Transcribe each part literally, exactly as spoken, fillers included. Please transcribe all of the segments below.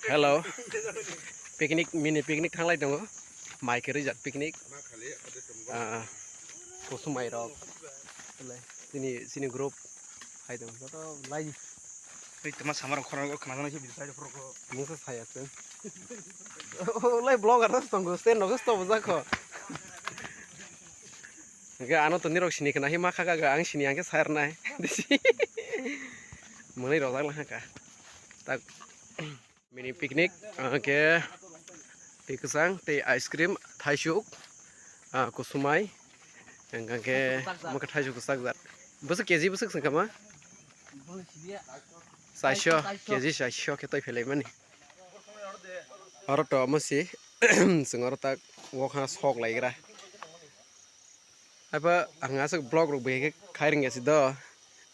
Hello. Picnic, mini picnic thanglai tongo. Mai kwrwi jat picnic. Ah, kusumai rok. Tini, chini group. Hai tongo. Joto lai. Tei tama samar khorang khna khna se bidai phuru ko. Mungsa saya chen. O lai vlogger tas tongo, stand no sto bujako. Ga ano to nirok sini kana hi ma kha ga ang sini ang khe sayar nai. Mwnai rok jak lang kha. Tak. Mini picnic, ah, khe twi kwchang, tei ice cream, thaisuk, ah, kusumai, hwnkhe mokhe thaisuk kwchak jat. Bwswk K G bwswk swngkha ma? Chairso, K G chairso khe twi phelaimani. Oro to omo si, chwng oro tak wokha sok laigra. Haiba ang aswk vlog rok bai khe khai rwngya si do,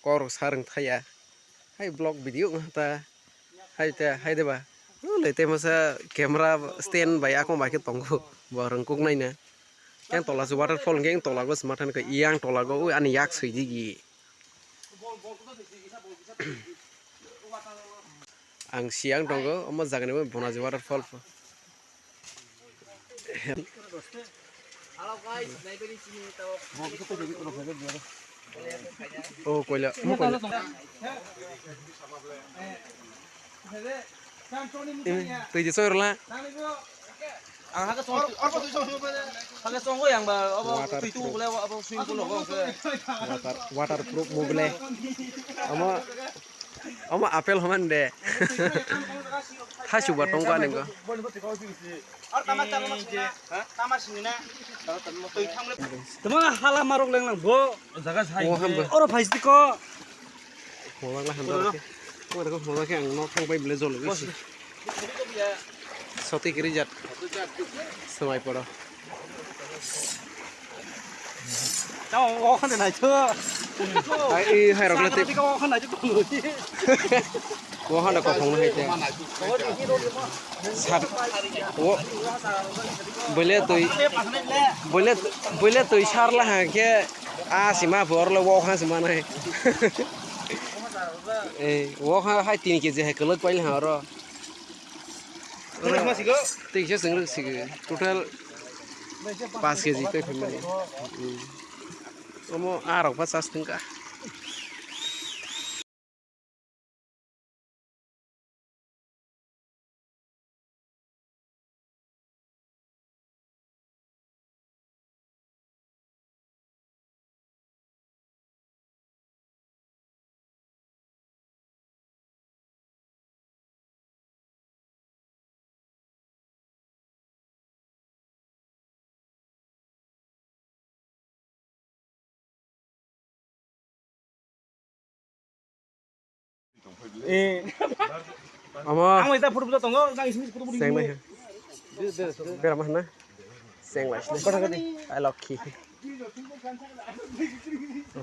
kok rok sa rwng thaya. Hai vlog video wngkha ta, hai ta, hai de ba. Ulai tei masa camera stand bai akung bai khe tongo, bo rwng kuk naina. Yang tola se waterfall hwnkhe yang tola go sma than khe yang tola go ui ani yak sui digi. Ang siyang tongo, omo jagani bo Bonaji waterfall. Oh, koila, omo koila. Eh, twi di soirla. Ang hake chong, hake chong yang ba, abo twi tu bole, abo swimming pool logo. Water, waterproof mobile. Omo, omo apple homan de. Thaisuk ba tongkha nengkha. Tama hala marok leng lang bo. Jaga sai. Oro phaisdi ko. Holang la handar ke. Oro ko holang ke ang nok thang bai bele jolo bisi. Soti kiri jat. Swmai poro. Tamo o khande nai tho. Ai, i hai rok le tei. O khande ko phone hai te. Sat. O. Bole tui. Bole, bole tui sar la ha ke. A sima bor le o kha sima nai. Eh, o kha hai tin K G hai kwlwk pai le ha oro. Tei kisa chwng rwk sigi. Total paanch K G tei phaimani. Hmm. Omo a rok ba chas thwngkha. Eh. Amo. Ang ita photo tongo, nang isi photo. Seng nai. Bera mana? Seng lai. Ai lokhi.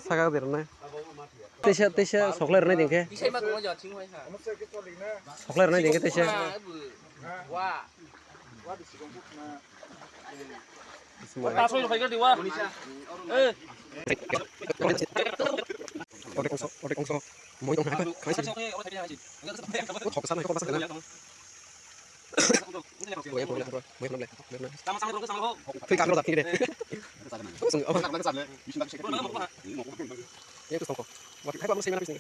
Saka der na. Teisa, teisa, sokler na dingke. Sokler na dingke teisa. Otek ongso, otek ongso. Moi tong hai, hai sini. Thok sana, thok sana. Moi, moi, moi, moi. Thwi kak rok thik de. Sung, oh. Yang tu songko. Wat hai pa mo sing na sing.